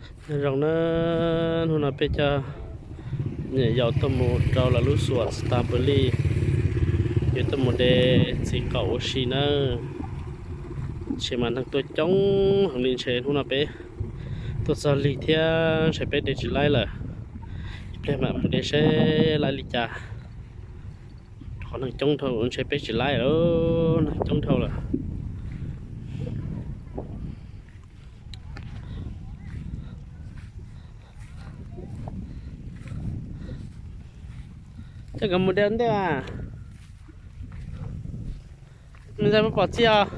Nyob zoo na, hnub no peb coj niam yau tuaj mus rau lawv lub xus Stamford Lake, yuav tuaj mus de txiv qaub ua si nawb. Ntshe mas neeg tuaj coob heev li, ntshe hnub no peb tuaj txog lig thiab ntshe peb de tsis laib lawm. Ib pliag mam mus de seb laib li cas. Qhov neeg coob dhau ntshe peb tsis laib lawm, neeg coob dhau lawm. Coj nkawd mus de ntej as. Me ntxhais puas pom txiv os?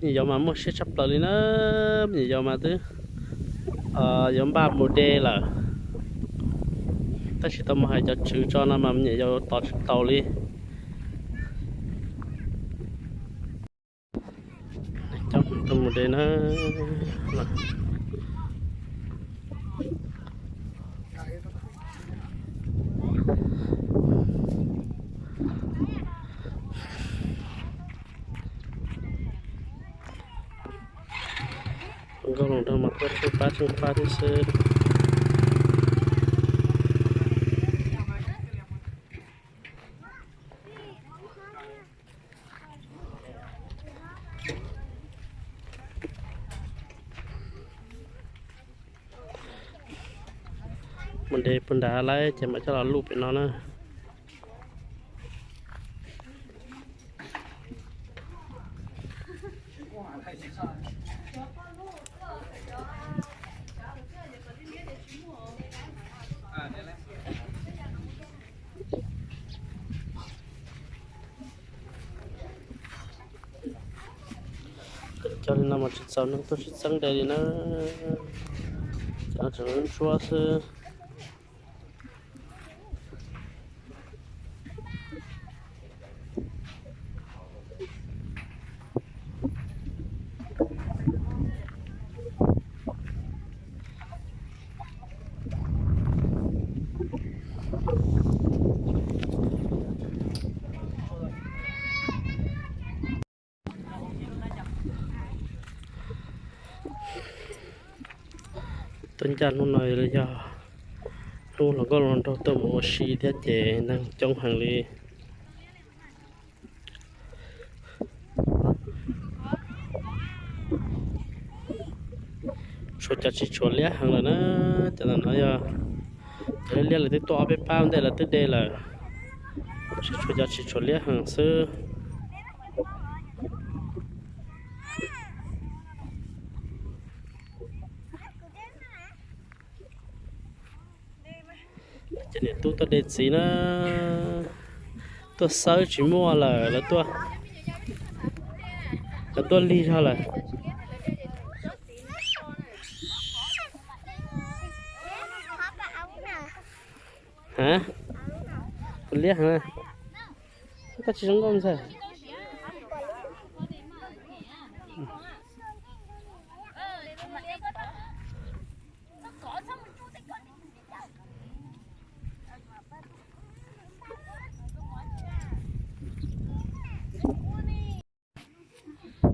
Me nyuam yaus mas muaj siab tshaj plaws li na. Me nyuam yaus mas twb yuav npaj mus de lawm, tab sis tau mus hais cov tswv tso no mas me nyuam yaus tos tsis taus li. Coj tau mus de na. Nkauj Loos Nraug mas tuaj tsheej pab tsheej pab thiab xwb. Mus de puag nrad lawm ces mam coj los luj pem no na. Cov li no mas tsis txaus neeg tuaj sib txeeb de li na. Cov no tseem ntsuab xwb. Tuaj ncaj hnub no yog hnub hluas nkauj hluas nraug tuaj mus ua si thiab ces neeg coob heev li. Tshuav cov tsis tshuav liab heev lawm na. Cov ntawm no yog cov liab liab lawv twb tuaj ob peb pab ntej lawv twb de lawm, tsis tshuav cov tsis tshuav liab heev xwb. Ces niam tub tuaj de txiv na, tuaj xawb tsis muaj lawm, lawv tuaj, lawv tuaj lig zog lawm. Ha, liab heev. Koj tsis zoo nkauj ntxawg.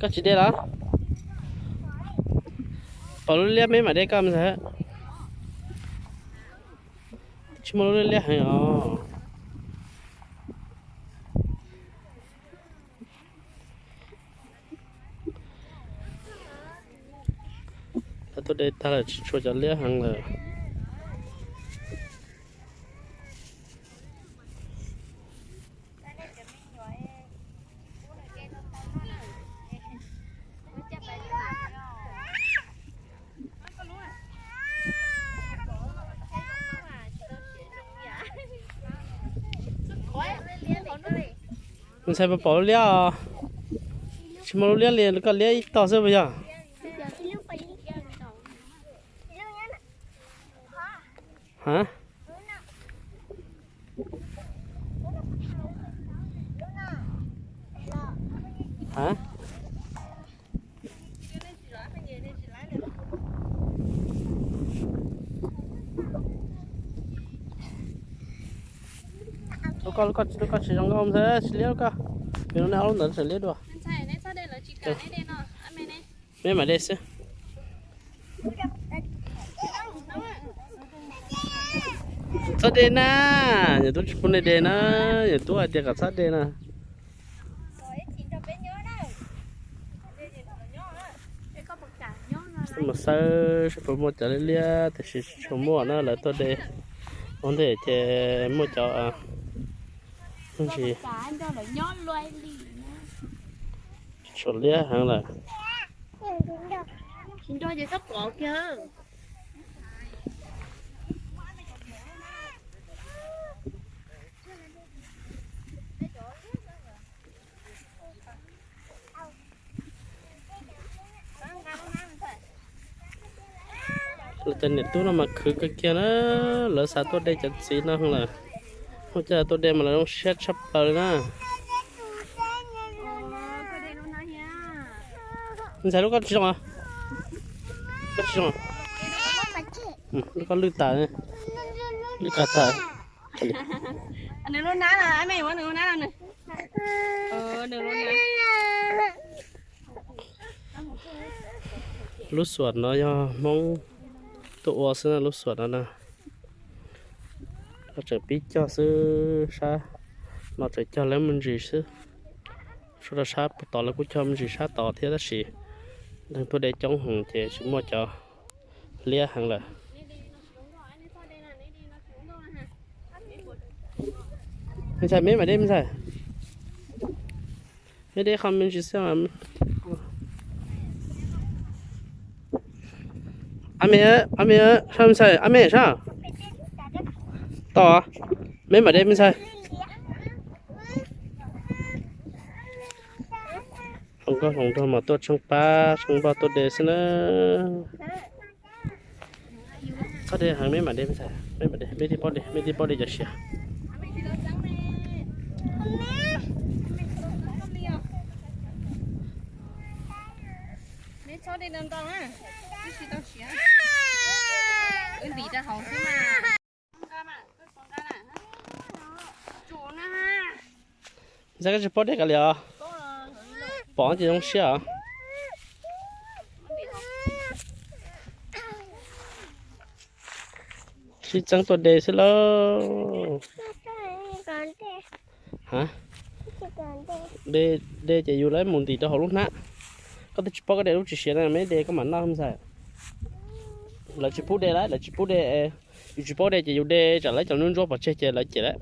Koj tsis de los? Pom lub liab me mam de koj ntxawg. Tsis muaj lub liab heev os. Lawv tuaj de tag lawm tsis tshuav cov liab heev lawm. Ntxhais puas pom lub liab os? Tsis muaj lub liab li, koj liab ib tog xwb puas yog? Ha? Ha? Koj, koj tsis zoo nkauj ntxhais, tsis liab koj. Pem no nej ob lub ntawd tseem liab dua. Meb mam de xwb. Txhob de na, niam tub tsis pub nej de na, niam tub hais tias kom txhob de na. Mus xawb saib puas muaj cov liab liab, tiam sis tsis tshua muaj na, lawv tuaj de ua ntej ces muaj cov me ntsis tsuas liab heev lawm. Lawv cov niam tub no mas khwv kawg kiag na, lawv xav tuaj de cov txiv no lawm. Muaj coj tuaj de mas lawv zoo siab tshaj plaws li na. Ntxhais lub koj tsis zoo, koj tsis zoo, lub koj lwj tas, lwj tas tas. Lub xuam no yog Hmoob tuaj ua xwb na, lub xuam no na. Tseem pib cog xwb, sab no tseem cog lawv me ntsis xwb. Suav rau sab tod lawv kuj cog me ntsis sab tod thiab tab sis neeg tuaj de coob heev ces tsis muaj cov liab heev lawm. Me ntxhais, meb mam de me ntxhais. Meb de qho me ntsis xwb. Ab me, ab me, sab me ntxhais, ab me sab. Tau, meb mam de me ntxhais. Hluas nkauj hluas nraug mas tuaj tsheej pab tsheej npoj tuaj de xwb na. Txhob de heev, meb mam de, meb mam de, meb thiaj paub de, meb thiaj paub de cov siav. Ntxhais, koj tsis paub de kav liam os. Pom ces zoo siab os. Sib txeeb tuaj de xwb lauj. Ha, de, de ces yus lawv mus ntim rau hauv lub hnab. Koj twb tsis paub koj de lub tsis siav na, meb de koj mam noj ntxhais. Lawv tsis pub de lawm, lawv tsis pub de. Yus tsis paub de ces yus de tsam lawv cov ntsuab ntsuab pov tseg ces lawv cem lawm.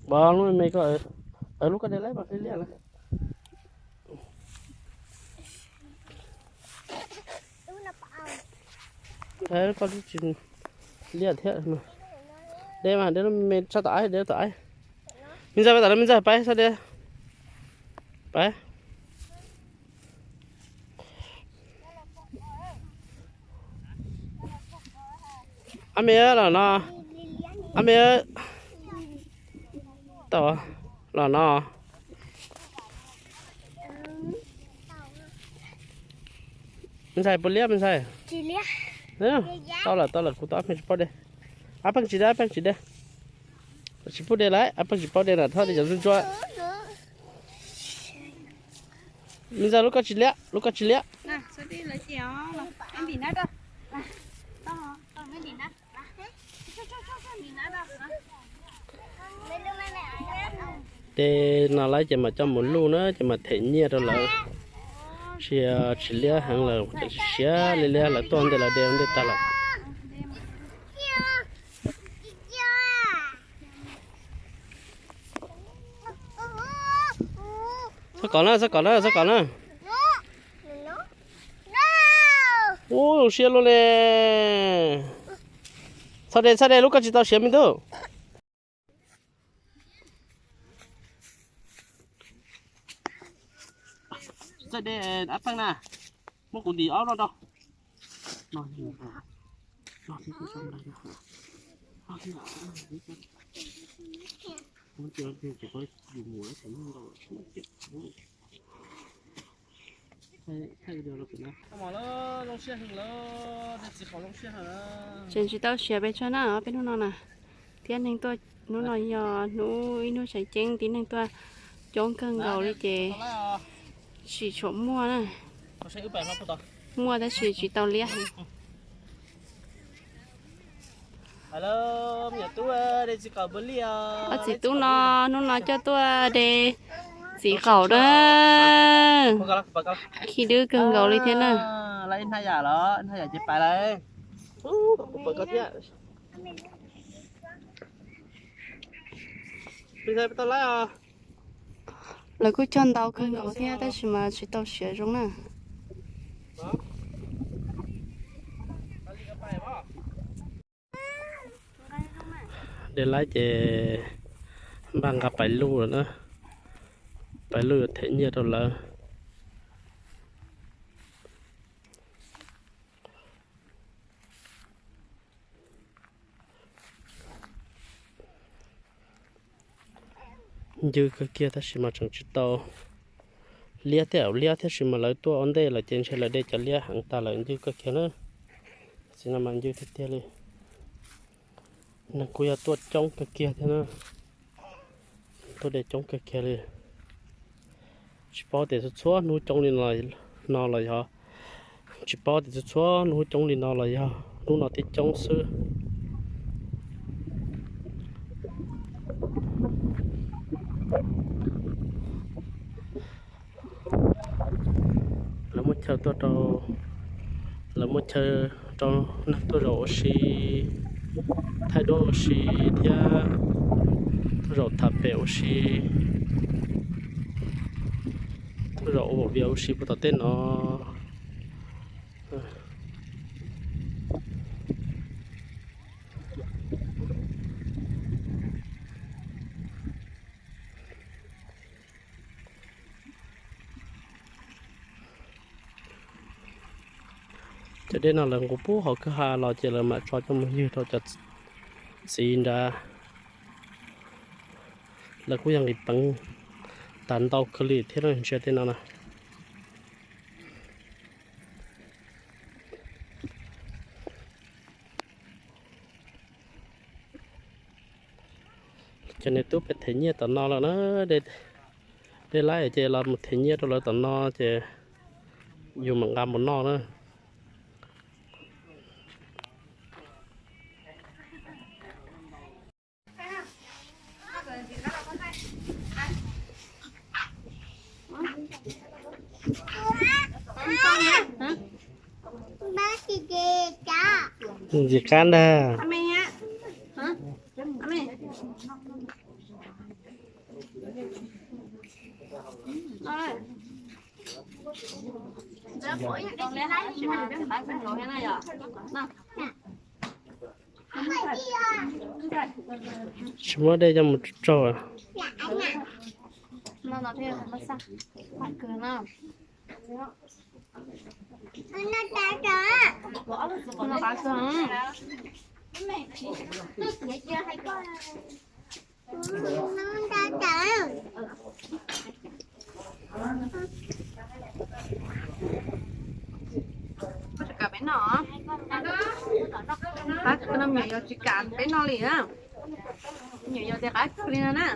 Pov lub me me koj, lub koj de lawm mas liab lawm. Koj tsis liab thiab. De mas, de lub me me tso tom aib, de tom aib. Me ntxhais pab tom no, me ntxhais pab txhob de. Pab. Ab me los no. Ab me, tau los no. Me ntxhais puas liab me ntxhais? Tau lawm, tau lawm, kuv tau ab pheej tsis paub de. Ab pheej tsis de, ab pheej tsis de. Tsis pub de lawm, ab pheej tsis paub de na, txhob de cov ntsuab ntsuab. Me ntxhais lub koj tsis liab, lub koj tsis liab. Ces no lawv ces mam coj mus luj na, ces mam them nyiaj rau lawv. Tsis, tsis liab heev lawm, ces tsis siav li liab lawv tuaj ntej lawv de ua ntej tag lawm. Txhob kom na, txhob kom na, txhob kom na. Ub, zoo siab luaj li. Txhob de, txhob de, lub koj tsis tau siav me tub. Txhob de, ab pheej na. Muab kuv ntim ob rau. Tseem tsis tau siav pes tsawg na peb hnub no na, thiab neeg tuaj hnub no yog hnub ib hnub tseem ceeb, tib neeg tuaj coob kawg nkaus li ces tsis tshua muaj na. Muaj tab sis tsis tau liab. Ob txiv tub no hnub no coj tuaj de txiv qaum na. Khib dub kawg nkaus li thiab na. Lawv kuj cog ntau kawg nkaus thiab tab sis mas tsis tau siav zoo na. De laib ces npaj nqa pais luj lawm na. Pais luj yuav them nyiaj rau lawv. Ncw kawg kiag tab sis mas tseem tsis tau liab thiab, liab thiab sis mas lawv tuaj ua ntej lawm ces ntshe lawv de cov liab heev tas lawm, ncw kawg kiag na. Txiv no mas ncw tiag tiag li. Neeg kuj yog tuaj coob kawg kiag thiab na. Tuaj de coob kawg kiag li. Tsis paub tias txhua txhua hnub coob li no los yog, tsis paub tias txhua txhua hnub coob li no los yog hnub no thiaj coob xwb. Lawv muab chaw tuaj rau, lawv muab chaw rau neeg tuaj zaum ua si, thaij duab ua si thiab tuaj zaum tham pem ua si, tuaj zaum ua vias ua si puag tom tej no. Cov dej no lawv nqus pub hauv kwj ha los ces lawv mam tso coj mus ywg rau cov txiv nrad. Lawv kuj yog nqis peev tas ntau kawg li thiab ntsia tej no na. Cov niam tub pem them nyiaj tom no lawm na, dej laib ces los mus them nyiaj rau lawv tom no ces yus mam nqa mus noj na. Ntxim qab ntag. Tsis muab dej coj mus tsaug. Peb no, qab kawg no me nyuam yaus tsis kam peb noj li na. Me nyuam yaus tias qab kawg li no na.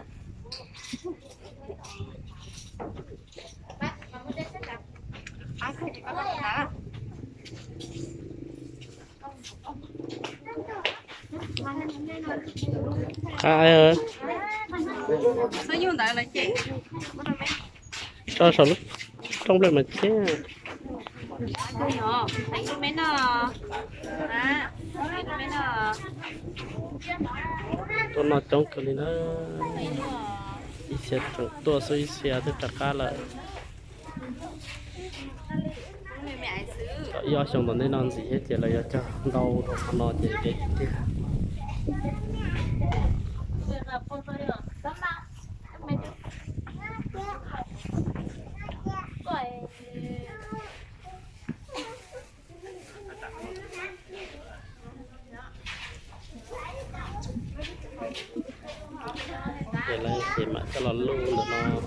Qab, tso saum lub rooj nplej mas thiab. Tuaj noj coob kawg li na. Ib txhia tseem tuaj xwb, ib txhia twb rov qab lawm. Cov ib ob xyoos tom ntej no ntxim thiab ces lawv yuav cog ntau rau qhov no ces ntev tiag tiag. Ces lawv ces mam coj los luj ntawm no,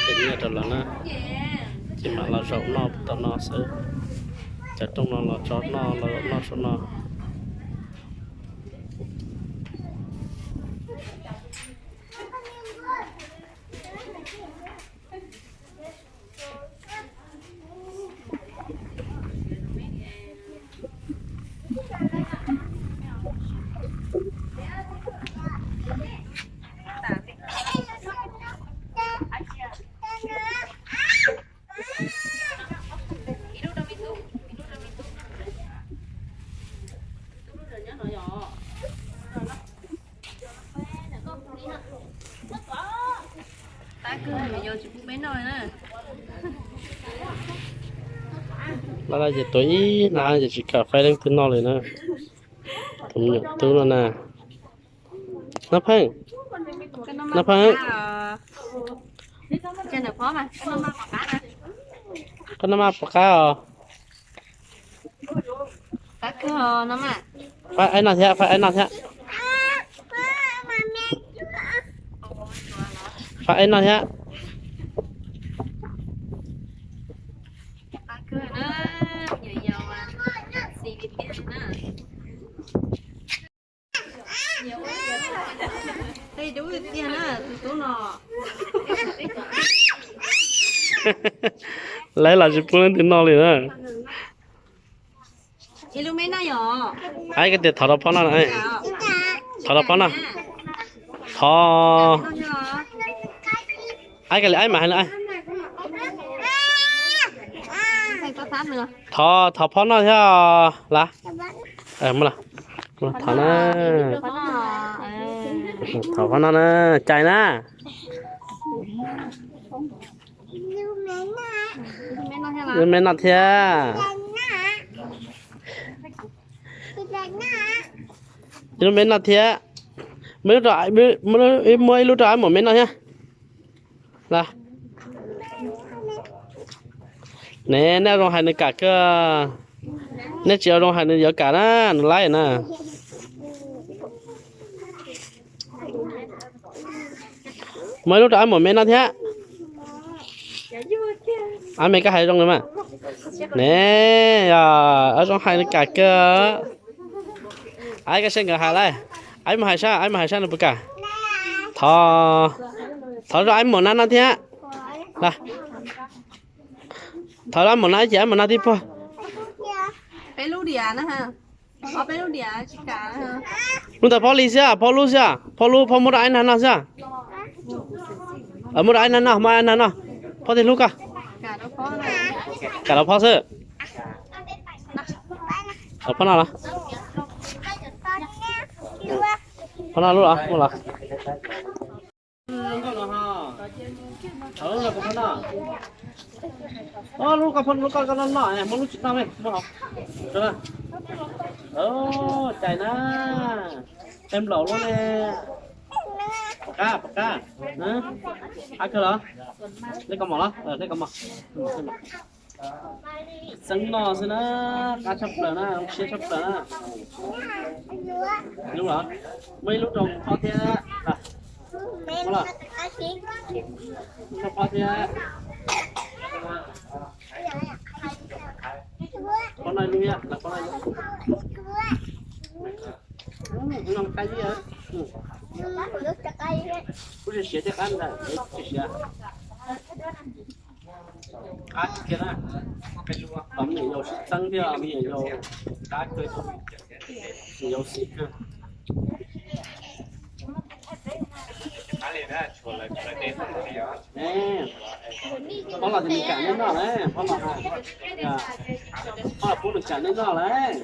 ces nyiaj rau lawv na. Ces mam los zaum noj puag tom no xwb. Cov rooj no los tso noj, los zaum noj saum no. Los ces tuav ib hnab ces tsis kam faib leej twg noj li na. Tus me nyuam tub no na. Nab Pheej, Nab Pheej, koj noj maj pom qab os. Faib aib noj thiab, faib aib noj thiab. Faib aib noj thiab. Lawv los tsis pub leej twg noj li na. Aib, koj tias thov rau phob noj, thov rau phob noj. Thov. Aib, koj li aib mam hais li. Thov, thov phob noj thiab lawm. Thov na. Thov phob noj na, cais na. Ib lub me noj thiab. Ib lub me noj thiab. Muab ib lub rau, muab ib lub rau aib muam me noj thiab. Los. Ne, nej ua zoo hais nws kam kawg. Nej tsis ua zoo hais nws yuav kam na, nws laib na. Muab ib lub rau aib muam me noj thiab. Aib me, koj hais zoo li mas. Ne, yog aib zoo hais nws kam kawg. Aib, koj saib nkawd hais lawm. Aib mus hais saib, aib mus hais saib nws puas kam. Thov, thov rau aib muam noj thiab. Thov rau aib muam noj ib ces aib muam noj tib puag. Lub ntawd phob li xwb, phob lub xwb, phob lub, phob muab rau aib nag noj xwb. Muab rau aib nag noj, muab aib nag noj. Phob thiaj hlub koj. Kam rau phob xwb. Phob noj los? Phob noj lub los, muaj los? Lub ko phob noj, lub ko phob noj, lub ko noj, muab lub tsis noj, muab hauv. Cais na, tej nplaum lub ne. Pom qab, pom qab. Qab kawg los? Nej kos mom los, nej kos mom. Txeeb noj xwb na, qab tshaj plaws na, zoo siab tshaj plaws na. Lub los? Muaj ib lub rau phob thiab. Muaj los? Rau phob thiab. Phob noj ib lub thiab, phob noj ib lub. Noj qab ib, kuv siav siav tej qab ntawd, siav siav. Qab kiag na. Tom me nyuam yaus sib txeeb thiab, me nyuam yaus qab kawg, me nyuam yaus xis kawg. Phob los ces nws kam nej noj lawm, phob los, phob los pub nws kam nej noj lawm.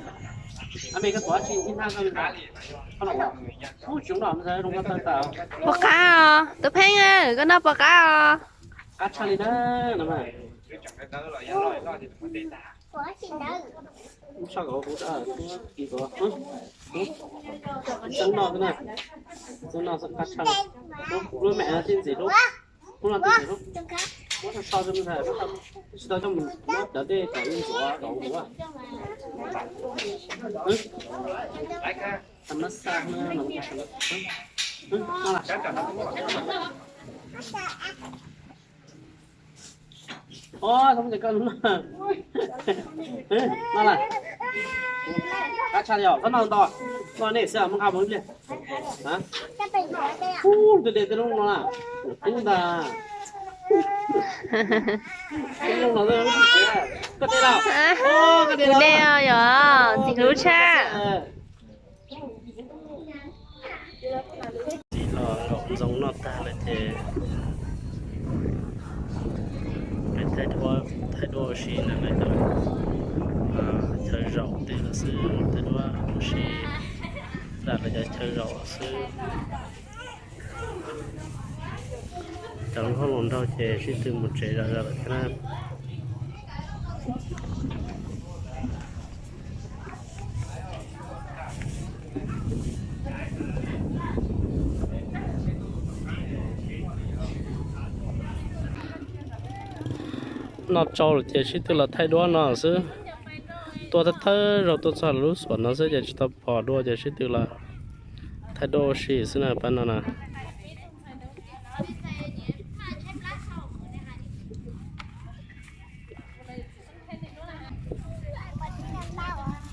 Ab me, koj tuav dab tsi ib hnab koj li ntawd? Phob los, ub, tsis noj, zoo koj tawg tawg. Puas qab os? Tus Pheej, koj noj puas qab os? Qab tshaj li na. Txeeb noj xwb na. Txeeb noj xwb qab tshaj. Lub me no tij ntxim hlub. Lub no tij ntxim hlub. Muab tso so rau ntag, tsis tau coj mus muab cov dej cov ntxuav rau ua. Thaum no xa no. Os, txhob mus ntes koj no. No las. Qab tshaj li os, txhob noj ntau. Noj nej xwb, muab nqa mus ib pliag. Ub, tus de tej lub no na. Tub ntag. Tej lub no, koj de los. Koj de los. Yog, ntxim hlub tshaj. Txiv los nkaum ntxoo noj tag lawm ces peb thaij duab ua si ntawm lawv cov chaw zaum tej lawm xwb, thaij duab ua si ntawm lawv cov chaw zaum xwb. Cov nkauj hluas nraug ces sib tw mus tsev zom zaws lawm thiab na. Noj tsau lawm ces sib tw los thaij duab no xwb. Tuaj thawj thawj zaug tuaj txog lub xuam no xwb ces tsis tau pom dua ces sib tw los thaij duab ua si xwb na pab no na.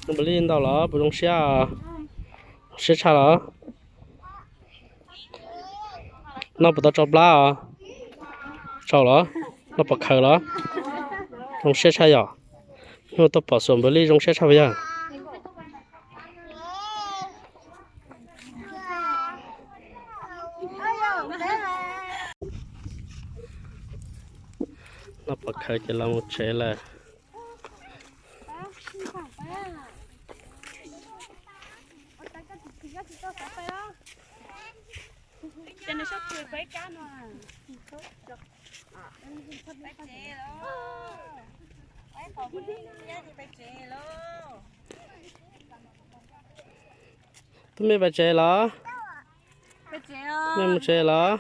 Npam li ntau los puas zoo siab? Zoo siab tshaj los? Noj puas tau tsau plab os? Tsau los? Noj pom khaws los? Zoo siab tshaj yom. Hnub tuaj pom xuam npam li zoo siab tshaj puas yog? Noj pom khaws ces los mus tsev lawm. Tus me pais tsev los? Me mus tsev los?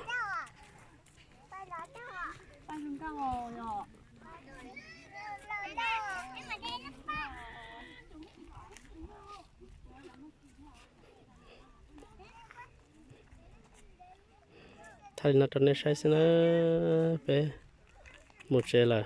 Thaij li no rau nej saib xwb na, peb mus tsev lawm.